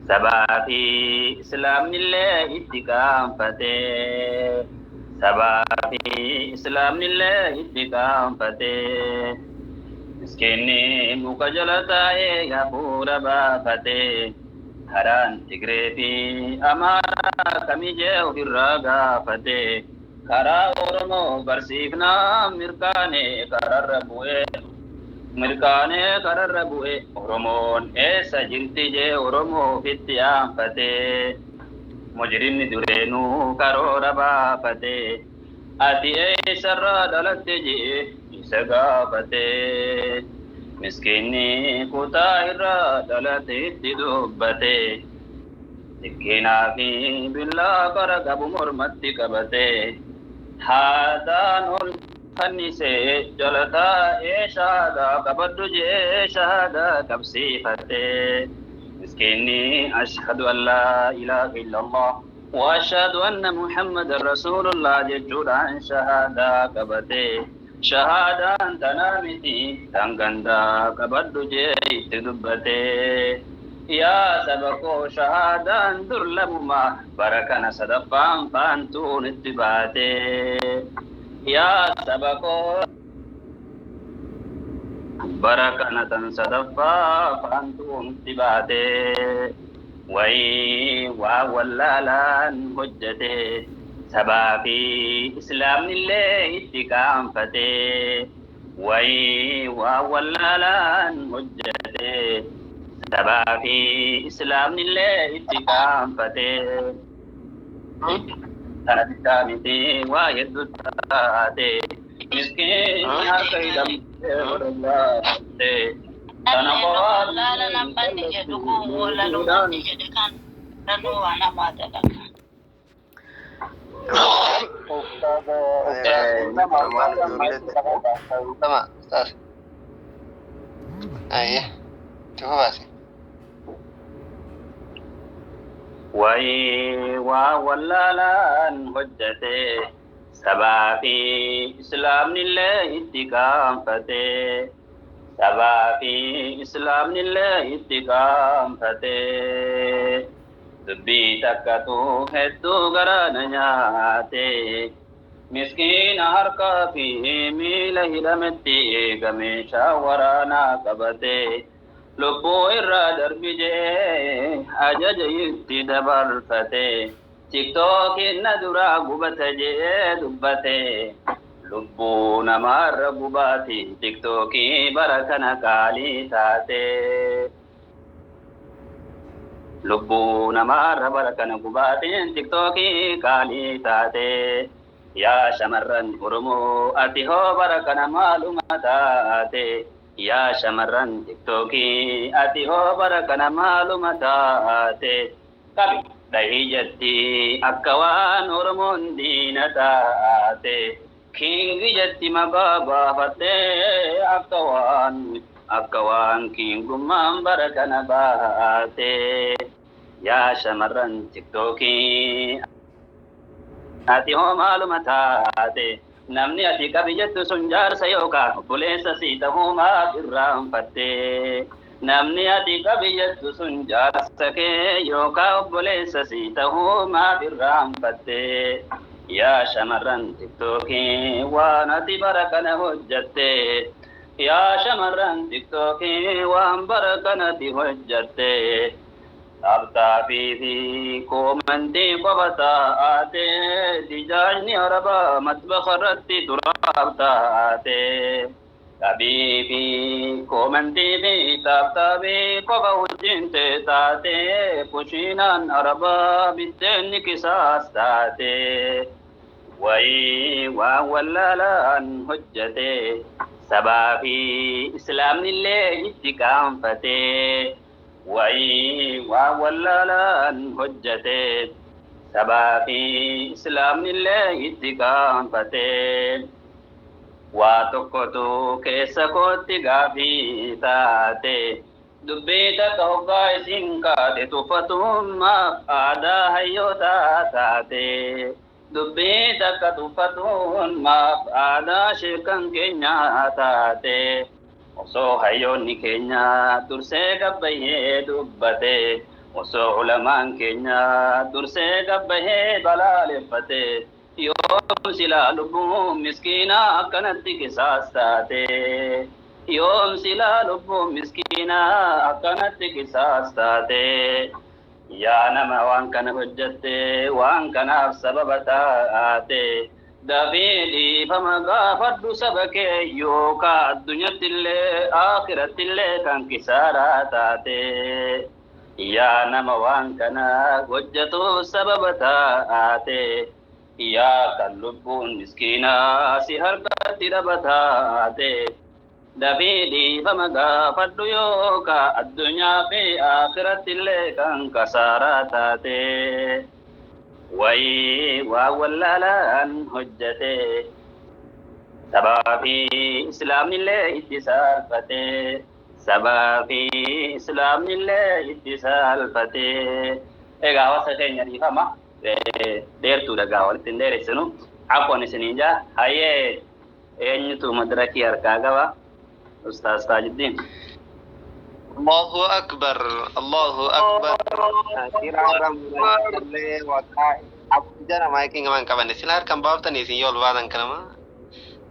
Sabaa fi islaamnillee itti qaanfate. Sabaa fi islaamnillee itti qaanfate. Miskiinni muka jala taa'ee hafuura baafate. Karaan Tigree fi Amaaraa kamijee ofirraa gaafate. Karaa Oromoo barsiifnaa mirkaanee kararra bu'ee. Mirkaanee kararra bu'e Oromoon eessa jirti jee Oromoo ofitti aanfate. Mujrimni dureenuu karoora baafate. Ati eessarraa dhalatte jee isa gaafate. Miskiinni kutaa irraa dhalate itti dubbate. Sikkinaa fi billaa qara qabu mormatti qabate. Haadaan ol fannisee jala taa'ee shahaadaa qabadhu jee shahaadaa qabsiifate. Miskiinni ashhadu an laa ilaaha illallah wa ashhadu anna muhammadan rasuulullah jechuudhaan shahaadaa qabate. Shahaadaan tanaa miti tan gandaa qabadhu jee itti dubbate. Yaa saba koo shahaadaan dur lamuma bara kana sadaffaan faantuun itti baate. Yaa saba koo bara kana tan sadaffaa faantuun itti baate. Wayii waa wallaalaan hojjete. Sabaa fi islaamnillee itti qaanfate. Wayii waa wallaalaan hojjete. Sabaa fi islaamnillee itti qaanfate. Kana bittaa miti waa hedduu taate. Miskiinni harka hidhamtee godhate. Kana Wallaala namni jedhu kun wallalummaan jedhe kan dhanuu waan hamaa dalaga. Tama, ustaz. Ayya, cuba baasi. Wayii waa wallaalaan hojjete. Sabaa fi islaamnillee itti qaanfate. Sabaa fi islaamnillee itti qaanfate. Dubbii takkatu hedduu garaa na nyaate. Miskiina harkaa fi miila hidhametti eegame waraanaa qabate. Lubbuu irraa darbi jee ajaja itti dabarfate. Tiktookiin na duraa gubate jee dubbate. Lubbuu namaarra gubaati tiktookii bara kana qaalii taate. Lubbuu namaarra bara kana gubaatiin tiktookii qaalii taate. Yaa shamarran Oromoo ati hoo bara kana maaluma taate? Yaa shamarran tiktookii ati hoo bara kana maaluma taate? Qabi dhahii jetti akka waan Oromoon diina taate. Kiingi jetti maqaa baafattee akka waan kiingummaan bara kana baate. Yaa shamarran tiktookii ati hoo maaluma taate? Namni ati qabi jettu sun jaarsa yookaan obboleessa si ta'uu maaf irraanfatte? Namni ati qabi jettu sun jaarsa kee yookaan obboleessa si ta'uu maaf irraanfatte? Yaa shamarran tiktookii waan ati bara kana hojjatte. Yaa shamarran tiktookii waan bara kanatti hojjatte. Taaptaapii fi koomantii qofa taate. Dijaajni arabaa matbaxa irratti turaaf taate. Qabii fi koomantii fi taaptaabii qofa wajjin taate. Kushiinaan arabaa biddeenni kisaas taate. Wayii waan wallaalaan hojjete. Sabaa fi islaamnillee itti qaanfate. Wayii waan wallaalaan hojjete. Sabaa fi islaamnillee itti qaanfate. Waa tokkotu keessa kootti gaafii taate. Dubbii takka hoggaa isin kaate tuffatummaaf aadaa hayyootaa taate. Dubbii takka tuffatuun maaf aadaa sheekan keenyaa taate. Osoo hayyoonni keenya dursee gabbayyee dubbate. Osoo ulamaan keenya dursee gabbahee balaaleffate, yoom silaa lubbuun miskiinaa akkanatti qisaas taate? Yoom silaa lubbuun miskiinaa akkanatti qisaas taate? Yaa nama waan kana hojjatte, waan kanaaf sababa taate, dafii dhiifama gaafadhu saba kee, yookaa addunyatti illee akhiratti illee kan kisaaraa taate. Yaa nama waan kana hojjatu sababa taate, yaa kan lubbuun miskiinaa si harkatti dhabataate, dafii dhiifama gaafadhu, yookaa addunyaa fi akhiratti illee kan kasaaraa taate. Wayii, waa wallaalaan hojjate, sabaa fi islaamnillee itti saalfate, sabaa fi islaamnillee itti saalfate. Egaa hawaasa keenya, dhiifama, dheertuudha gaa, walitti hin dheeressinu, afwan isiniin jaa. Hayyee, eenyutu madarakii harkaa qaba? Ustaaz Taajiddiin. Allahu akbar, Allahu akbar. Jara maayikiin gamaan qabanne sila harkan baaftanii isin yoo ol baatan kanama.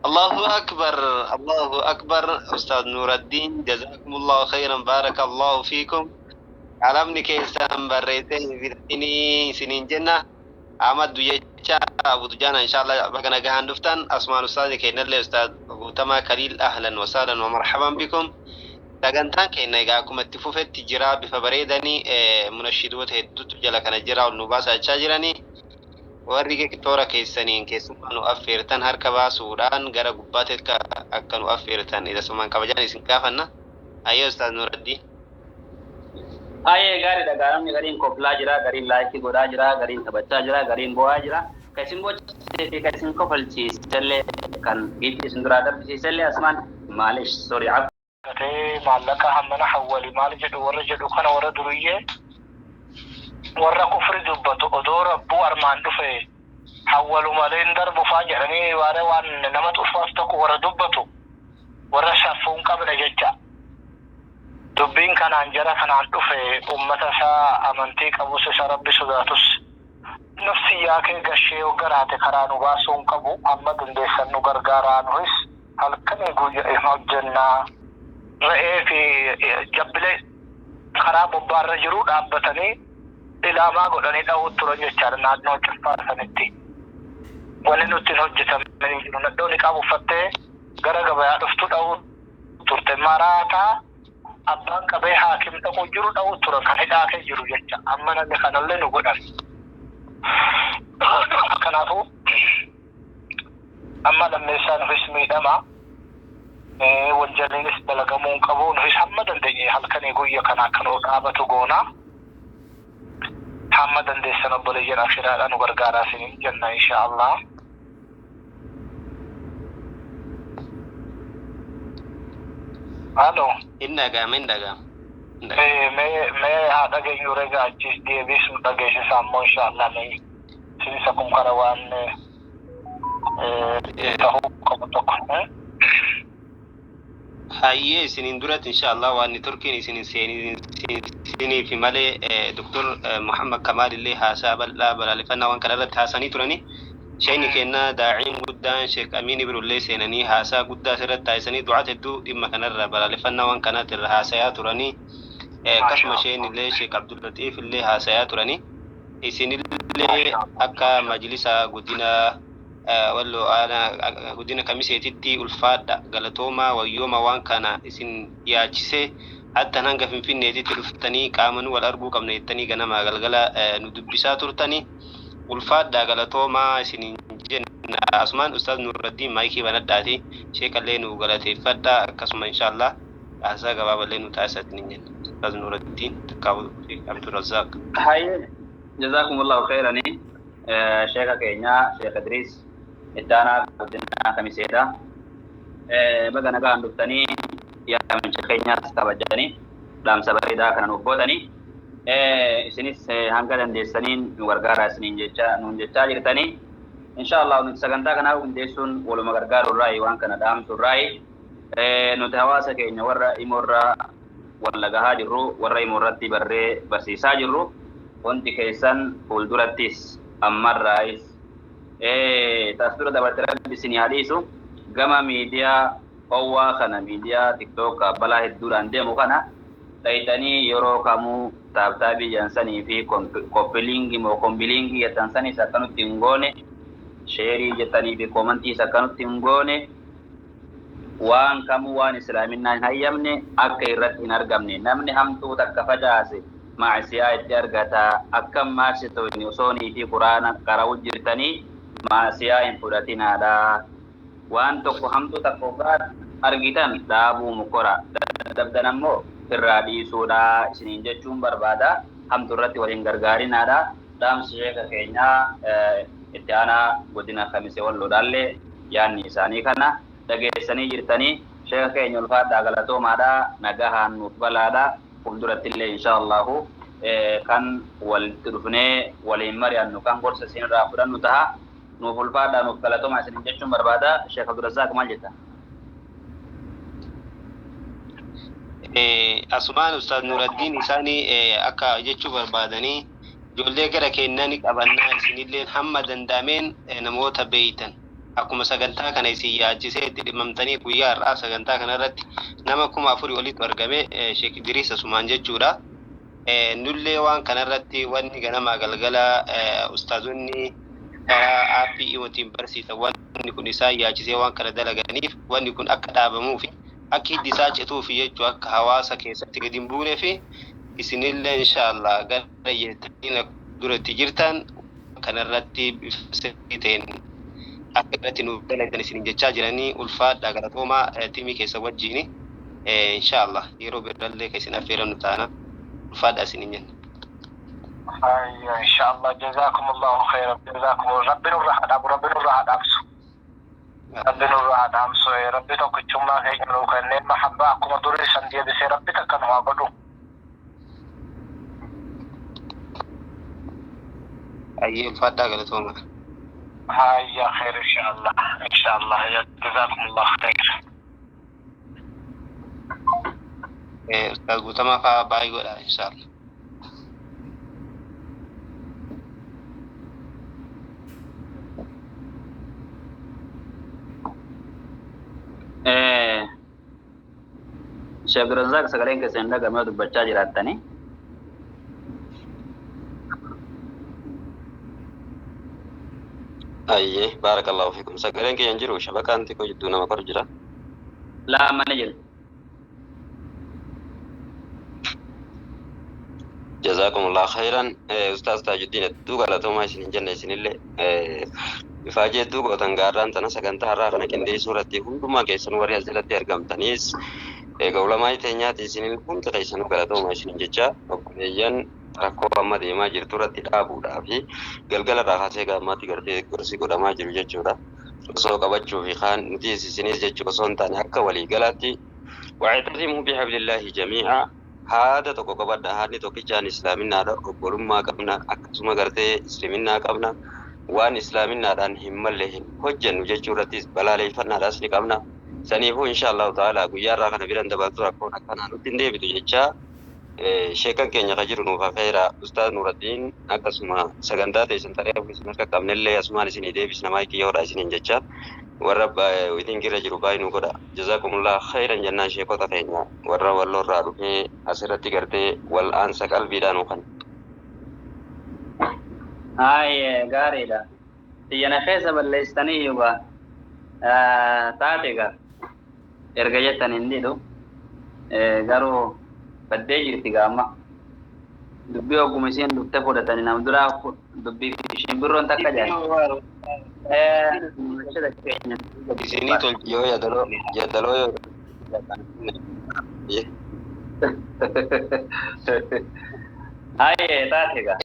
Allahu akbar, Allahu akbar. Ustaaz Nuraddiin, jazakumullahu khairan, barakallahu fiikum. Qalamni keessan barreessee hin fixatinii isiniin jenna. Ahmad jecha Abu Dujaana, inshallah baga nagahaan dhuftan. Asumaan ustaazni keenyallee, Ustaaz Guutamaa Kaliil, ahlan wa sahlan wa marhaban bikum. Sagantaan keenya egaa akkuma itti fufetti jira. Bifa bareedanii munashidoota hedduutu jala kana jira, ol nu baasachaa jiranii. Warri toora keessaniin keessummaa nu affeertan harka baasuudhaan gara gubbaatti akka nu affeertan isumaan kabajaan isin gaafanna. Ayyee, Ustaaz Nuraddiin. Hayyee, gaariidha gaa. Namni gariin koflaa jira, gariin like godhaa jira, gariin taphachaa jira, gariin bo'aa jira. Kan isin bochisee fi kan isin kofalchiisellee, kan giiftii isin duraa darbisiisellee asumaan maalish, sorry. Gatee maallaqa hammana hawwali maal jedhu warra jedhu kana, warra duriyyee, warra kufri dubbatu, odoo rabbuu armaan dhufe hawwalu malee hin darbu faa jedhanii waare waan nama ulfaatu tokko warra dubbatu, warra saffuu hin qabne jecha. Dubbiin kanaan jara kanaan dhufe ummata isaa amantii qabus, isa Rabbi sodaatus, nafsiyyaa kee gashee yoo garaate karaa nu baasuu hin qabu. Amma dandeessan nu gargaaraa. Nuhis halkanii guyyaa ima hojjennaa. Re'ee fi jabbilee karaa bobbaarra jiru dhaabbatanii ilaamaa godhanii dha'uu turan jechaadha naannoo cuffaa sanitti. Wanni nutti hin hojjetamin hin jiru. Nadhoo niqaab uffattee gara gabayaa dhuftu dha'uu turte. Maraataa abbaan qabee haakim dhaquu jiru dha'uu turan, kan hidhaa kee jiru jecha. Amma namni kanallee nu godhan. Kanaafuu amma lammeessaa nufis miidhama. Wanjaliinis dalagamuu hin qabu. Nufis hamma dandeenye halkanii guyya kana akka nu dhaabatu goona. Hamma dandeessan obboleeyyan akhiraadha nu gargaaraa isiniin jenna, insha Allah. Halo. Hin dhaga'ama, hin dhaga'ama. Hin dhaga'ama. Mee haa dhageenyu rega, achis deebiis nu dhageessisa ammoo, insha Allah. Mee isinis akkuma kana waan tahuu qabu tokko. Hayyee, isiniin duratti insha Allah waan turkiin isin seeniif malee, Doktor Muhammad Kamaal illee haasaa bal'aa balaaleffannaa waan kana irratti haasanii turani. Sheekni keenya daa'iin guddaan Sheek Amiin Ibirullee seenanii haasaa guddaa asirratti taasisanii, du'aat hedduu dhimma kanarra balaaleffannaa waan kanaatti irra haasayaa turanii. Akkasuma sheekni illee, Sheek Abdullatiif illee haasayaa turanii. Isinillee akka majlisa godina Walloo aanaa godina Kamiseetitti ulfaadha, galatoomaa, wayyooma waan kana isin yaachisee hattan hanga Finfinneetitti dhuftanii qaamanuu wal arguu qabna jettanii ganamaa galgala nu dubbisaa turtanii, ulfaadha, galatoomaa isiniin jenna. Asumaan Ustaaz Nuurraddiin maayikii banadhaati sheekallee nu galateeffadha. Akkasuma inshaallah haasaa gabaaballee nu taasisa isiniin jenna. Ustaaz Nuurraddiin Takkaabuu Abdurrazzaaq. Hayyee, jazakumullahu khairani, sheeka keenya Sheekh Idris, ittaanaa godina Kamiseedha. Baga nagaan dhuftanii, yaamicha keenyaas kabajanii dhaamsa bareedaa kana nuuf gootanii, isinis hanga dandeessaniin nu gargaaraa isiniin jecha nuun jechaa jirtanii. Insha Allah nuti sagantaa kanaa hundeessuun waluma gargaaru irraayi, waan kana dhaamsu irraayi. Nuti hawaasa keenya warra imoorraa wallagahaa jirru, warra himu irratti barree barsiisaa jirru, hundi keessan fuuldurattis ammarraayis taas dura dabarte rabbi isin haa dhiisu. Gama miidiyaa howwaa kana, miidiyaa TikTok balaa hedduudhaan deemu kana dhayitanii yeroo kamuu taabtaabii jansanii fi koppiliingii moo kombiliingii jettan sanis akkanutti hin goone, sheerii jettanii fi koomantiis akkanutti hin goone, waan kamuu waan islaaminaa hin hayyamne akka irratti hin argamne. Namni hamtuu takka facaase maasiyaa itti argata. Akkam maaksitoonni osoonii fi quraana qara'u jirtanii maasiyaa hin fudhatinaadha. Waan tokko hamtuu takka ogaa argitan dhaabuu mukora dadhabdan ammoo irraa dhiisuudha isiniin jechuun barbaada. Hamtuu irratti waliin gargaarinaadha. Dhaamsi sheeka keenyaa itti aanaa godina Kamisee Walloodhaallee yaanni isaanii kana dhageessanii jirtanii. Sheeka keenya ulfaadhaa, galatoomaadha, nagahaan nuuf balaadha. Fuuldurattillee insha Allahu kan walitti dhufnee waliin mari'annu, kan gorsa isinirraa fudhannu taha. Nuuf ulfaadhaa, nuuf galatoomaa isiniin jechuun barbaada. Sheekh Abdurrazaaq, maal jetta? Asumaan Ustaaz Nuraddiin isaanii akka jechuu barbaadanii, ijoollee gara keenyaa ni qabannaa, isinillee hamma danda'ameen namoota beeytan akkuma sagantaa kana isin yaachisee itti dhimmamtanii guyyaa har'aa sagantaa kana irratti nama 4000 olitu argame, Sheekh Idriis asumaan jechuudha. Nullee waan kanarratti wanni ganamaa galgala ustaazonni karaa aappii dhiyootiin barsiisan wanni kun isaan yaachisee waan kana dalaganiif, wanni kun akka dhaabamuu fi akka hiddi isaa cituufi jechuu, akka hawaasa keessatti gadi hin buunee fi isinillee inshaallah gara jettanii duratti jirtan kanarratti bifa sirrii ta'een akka irratti nuuf dalagdan isin jechaa jiranii. Ulfaadhaa, galatoomaa, tiimii keessa wajjiini inshaallah yeroo birallee kan isin affeerannu taana. Ulfaadhaa isinin jenna. Ayya, inshallah, jazakumullahu khairan, jazakum. Rabbi nurra haa dhaabu, Rabbi nurra haa dhaabsu, Rabbi nurra haa dhaamsu. Rabbi tokkichummaa keenya nuu kennee mahabbaa akkuma durii san deebisee Rabbi takka nu haa godhu. Ayyee, ulfaadhaa, galatoomaa. Hayya, khair, inshallah, inshallah, ya jazakumullahu khair. Ustaaz Guutamaa fa'aa baay'ee godha inshaallah. Sheekh Abdurrazaaq, sagaleen keessan hin dhaga'amee dubbachaa jiraattanii. Ayyee, baarakallahu fiikum. Sagaleen kiyya hin jiru, shabakaan xiqqoo jidduu nama kor jira. Laa, mana jira. Jazakumullah khairan. Ustaaz Tajuddin, hedduu galatoomaa isin hin jenne. Isinillee ifaajee hedduu gootan gaarraan tana sagantaa har'aa kana qindeessuu irratti. Hundumaa keessan warri as jalatti argamtaniis eega ulamaa teenyaati, isinin hunda keessanuu galatoomaa isinin jecha. Obboleeyyan, rakkoo amma deemaa jirtu irratti dhaabuudhaa fi galgala irraa kaasee gaammaatti gartee gorsi godhamaa jiru jechuudha. Osoo qabachuu fi kaan nutis isinis jechuu osoo hin taane, akka waliigalaatti واعتصموا بحبل الله جميعا, haada tokko qabadha. Haadni tokkichaan islaaminaadha. Obbolummaa qabna, akkasuma gartee islaminaa qabna. Waan islaaminaadhaan hin malle hin hojjennu jechuu irrattis balaaleeffannaadhaas ni qabna. Saniifuu insha Allahu ta'ala guyyaa irraa kana biran dabaltu rakkoon akkanaa nutti hin deebitu jecha. Sheekan keenya ka jiru nuuf hafeera, Ustaaz Nuraddiin. Akkasuma sagantaa teessan taree isin harka qabnellee asumaan isinii deebisna maayikii yoodha isiniin jecha. Warra wiitingii irra jiru baay'ee nu godha. Jazakumullah khairan jennaan sheekota keenya warra walloorraa dhufee asirratti gartee wal'aansa qalbiidhaan nu kan. Haayee, gaariidha. Xiyyana keessa balleessitanii yuuba taate gaa erga jettan hin didhu, garuu baddee jirti gaa amma. Dubbii ogguma isiin dhufte fudhatanii nama duraa dubbii shimbirroon takka jaal. Keenya. Isinii tolchi. Yoo yadaloo yadaloo yoo. Haayee, taate gaa.